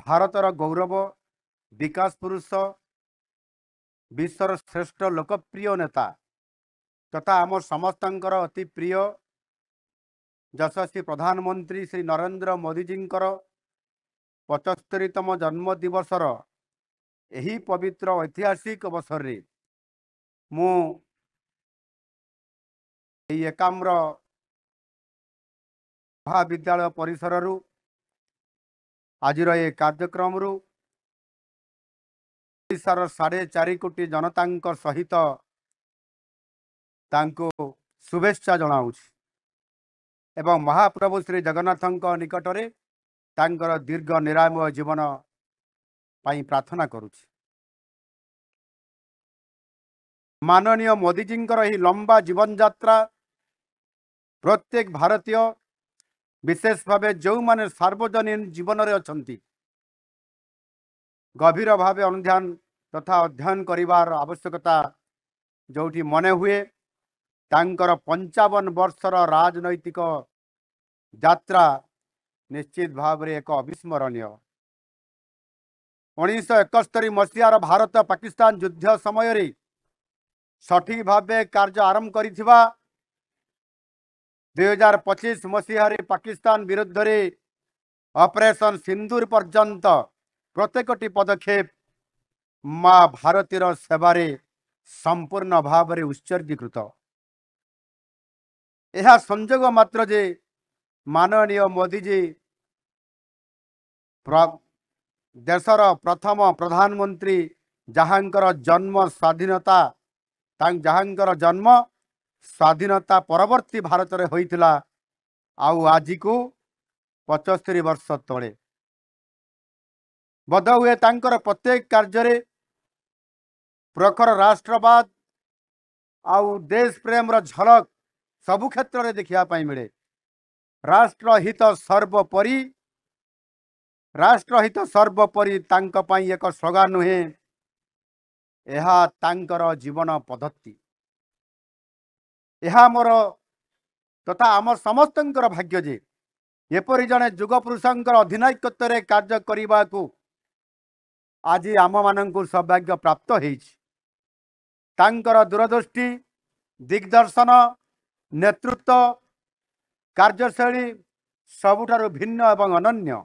ଭାରତର ଗୌରବ, ବିକାଶ ପୁରୁଷ, ବିଶ୍ୱର ଶ୍ରେଷ୍ଠ ଲୋକପ୍ରିୟ ନେତା ତଥା ଆମ ସମସ୍ତଙ୍କର ଅତି ପ୍ରିୟ ଯଶସ୍ୱୀ ପ୍ରଧାନମନ୍ତ୍ରୀ ଶ୍ରୀ ନରେନ୍ଦ୍ର ମୋଦିଜୀଙ୍କର 75ତମ ଜନ୍ମ ଦିବସର ଏହି ପବିତ୍ର ଐତିହାସିକ ଅବସରରେ ମୁଁ ଏହି ଏକାମ୍ର ମହାବିଦ୍ୟାଳୟ ପରିସରରୁ ଆଜିର ଏ କାର୍ଯ୍ୟକ୍ରମରୁ ଓଡ଼ିଶାର 4.5 କୋଟି ଜନତାଙ୍କ ସହିତ ତାଙ୍କୁ ଶୁଭେଚ୍ଛା ଜଣାଉଛି ଏବଂ ମହାପ୍ରଭୁ ଶ୍ରୀ ଜଗନ୍ନାଥଙ୍କ ନିକଟରେ ତାଙ୍କର ଦୀର୍ଘ ନିରାମୟ ଜୀବନ ପାଇଁ ପ୍ରାର୍ଥନା କରୁଛି। ମାନନୀୟ ମୋଦିଜୀଙ୍କର ଏହି ଲମ୍ବା ଜୀବନଯାତ୍ରା ପ୍ରତ୍ୟେକ ଭାରତୀୟ, ବିଶେଷ ଭାବେ ଯେଉଁମାନେ ସାର୍ବଜନୀନ ଜୀବନରେ ଅଛନ୍ତି, ଗଭୀର ଭାବେ ଅନୁଧ୍ୟାନ ତଥା ଅଧ୍ୟୟନ କରିବାର ଆବଶ୍ୟକତା ଯେଉଁଠି ମନେ ହୁଏ, ତାଙ୍କର 55 ବର୍ଷର ରାଜନୈତିକ ଯାତ୍ରା ନିଶ୍ଚିତ ଭାବରେ ଏକ ଅବିସ୍ମରଣୀୟ। 1971 ମସିହାର ଭାରତ ପାକିସ୍ତାନ ଯୁଦ୍ଧ ସମୟରେ ସଠିକ ଭାବେ କାର୍ଯ୍ୟ ଆରମ୍ଭ କରିଥିବା 2025 ମସିହାରେ ପାକିସ୍ତାନ ବିରୁଦ୍ଧରେ ଅପରେସନ ସିନ୍ଦୁର ପର୍ଯ୍ୟନ୍ତ ପ୍ରତ୍ୟେକଟି ପଦକ୍ଷେପ ମା ଭାରତୀର ସେବାରେ ସମ୍ପୂର୍ଣ୍ଣ ଭାବରେ ଉତ୍ସର୍ଗୀକୃତ। ଏହା ସଂଯୋଗ ମାତ୍ର ଯେ ମାନନୀୟ ମୋଦିଜୀ ଦେଶର ପ୍ରଥମ ପ୍ରଧାନମନ୍ତ୍ରୀ ଯାହାଙ୍କର ଜନ୍ମ ସ୍ୱାଧୀନତା ଯାହାଙ୍କର ଜନ୍ମ ସ୍ୱାଧୀନତା ପରବର୍ତ୍ତୀ ଭାରତରେ ହୋଇଥିଲା, ଆଉ ଆଜିକୁ 75 ବର୍ଷ ତଳେ। ବୋଧହୁଏ ତାଙ୍କର ପ୍ରତ୍ୟେକ କାର୍ଯ୍ୟରେ ପ୍ରଖର ରାଷ୍ଟ୍ରବାଦ ଆଉ ଦେଶ ପ୍ରେମର ଝଲକ ସବୁ କ୍ଷେତ୍ରରେ ଦେଖିବା ପାଇଁ ମିଳେ। ରାଷ୍ଟ୍ରହିତ ସର୍ବୋପରି, ରାଷ୍ଟ୍ରହିତ ସର୍ବୋପରି ତାଙ୍କ ପାଇଁ ଏକ ସ୍ଲୋଗାନ ନୁହେଁ, ଏହା ତାଙ୍କର ଜୀବନ ପଦ୍ଧତି। ଏହା ମୋର ତଥା ଆମ ସମସ୍ତଙ୍କର ଭାଗ୍ୟ ଯେ ଏପରି ଜଣେ ଯୁଗପୁରୁଷଙ୍କର ଅଧିନାୟକତ୍ୱରେ କାର୍ଯ୍ୟ କରିବାକୁ ଆଜି ଆମମାନଙ୍କୁ ସୌଭାଗ୍ୟ ପ୍ରାପ୍ତ ହେଇଛି। ତାଙ୍କର ଦୂରଦୃଷ୍ଟି, ଦିଗ୍ଦର୍ଶନ, ନେତୃତ୍ୱ, କାର୍ଯ୍ୟଶୈଳୀ ସବୁଠାରୁ ଭିନ୍ନ ଏବଂ ଅନନ୍ୟ।